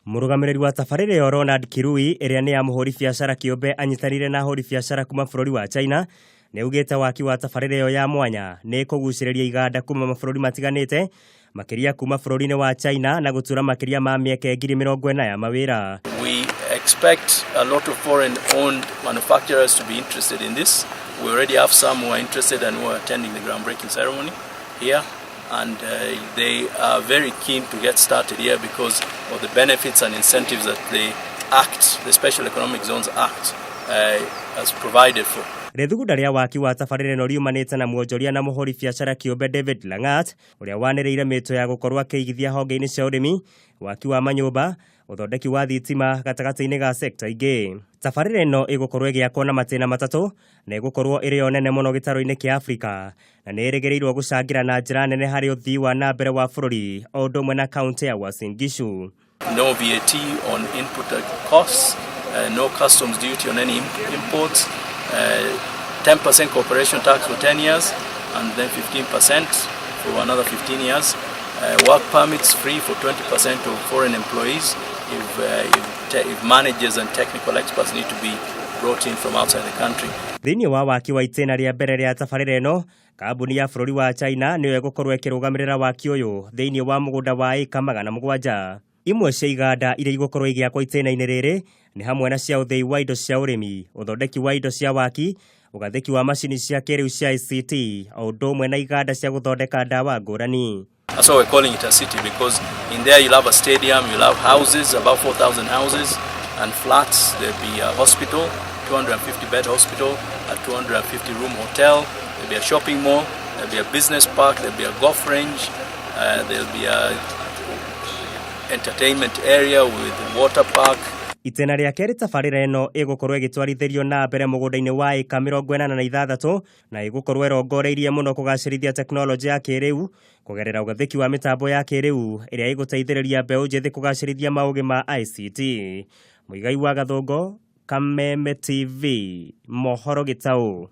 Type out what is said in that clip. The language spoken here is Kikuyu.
Mũrũgamĩrĩri wa tabarĩra ĩyo Ronald Kirui, ĩrĩa nĩ ya mũhũri biacara kĩũmbe anyitanĩire na ahũri biacara kuma bũrũri wa China, nĩ augĩte waki wa tabarĩra ĩyo ya mwanya nĩ ĩkũgucĩrĩria iganda kuma mabũrũri matiganĩte, makĩria kuma bũrũri-inĩ wa China na gũtura makĩria ma mĩeke 40,000 ya mawĩra. We expect a lot of foreign owned manufacturers to be interested in this. We already have some who are interested and who are attending the groundbreaking ceremony here. And they are very keen to get started here because of the benefits and incentives that the Act, the Special Economic Zones Act, has provided for. Rĩthugunda rĩa waki wa tabarĩra ĩno riumanĩte na mwonjoria na mũhũri biacara kĩũmbe David Langat, ũrĩa wanĩrĩire mĩto ya gũkorwo akĩigithia honge-inĩ cia ũrĩmi, waki wa manyũmba, ũthondeki wa thitima gatagatĩ-inĩ ga sekta ingĩ. Tabarĩra ĩno ĩgũkorwo ĩgĩakwo na matĩna matatũ na ĩgũkorwo ĩrĩ yo nene mũno gĩtarũ-inĩ kĩa Afrika na nĩ ĩrĩgĩrĩirwo gũcangĩra na njĩra nene harĩ ũthii wa na mbere wa bũrũri o ũndũ ũmwe na kaunti ya Uasin Gishu. No VAT on input costs, no customs duty on any imports, 10% corporation tax for 10 years and then 15% for another 15 years. Work permits free for 20% of foreign employees if managers and technical experts need to be brought in from outside the country. Thĩinĩ wa waki wa itĩna rĩa mbere rĩa tabarĩra ĩno, kambuni ya bũrũri wa China nĩyo ĩgũkorwo ĩkĩrũgamĩrĩra waki ũyũ thĩinĩ wa mũgũnda wa ĩka 700. Imwe cia iganda iria igũkorwo igĩakwo itĩna-inĩ rĩrĩ nĩ hamwe na cia ũthĩi wa indo cia ũrĩmi, ũthondeki wa indo cia waki, ũgathĩki wa macini cia kĩrĩu cia ICT, o ũndũ ũmwe na iganda cia gũthondeka ndawa ngũrani. That's why we're calling it a city, because in there you'll have a stadium, you'll have houses, about 4,000 houses and flats. There'll be a hospital, 250 bed hospital, a 250 room hotel, there'll be a shopping mall, there'll be a business park, there'll be a golf range, there'll be a entertainment area with a water park. Itĩna rĩa kerĩ, tabarĩra ĩno ĩgũkorwo ĩgĩtwarithĩrio na mbere mũgũnda-inĩ wa ĩka 86 na ĩgũkorwo ĩrongoreirie mũno kũgacĩrithia tekinoronjĩ ya kĩrĩu kũgerera ũgathĩki wa mĩtambo ya kĩrĩu ĩrĩa ĩgũteithĩrĩria mbeũ njĩthĩ kũgacĩrithia maũgĩ ma ICT. Mũigai wa Gathũngo, Kameme TV, mohoro Gĩtaũ.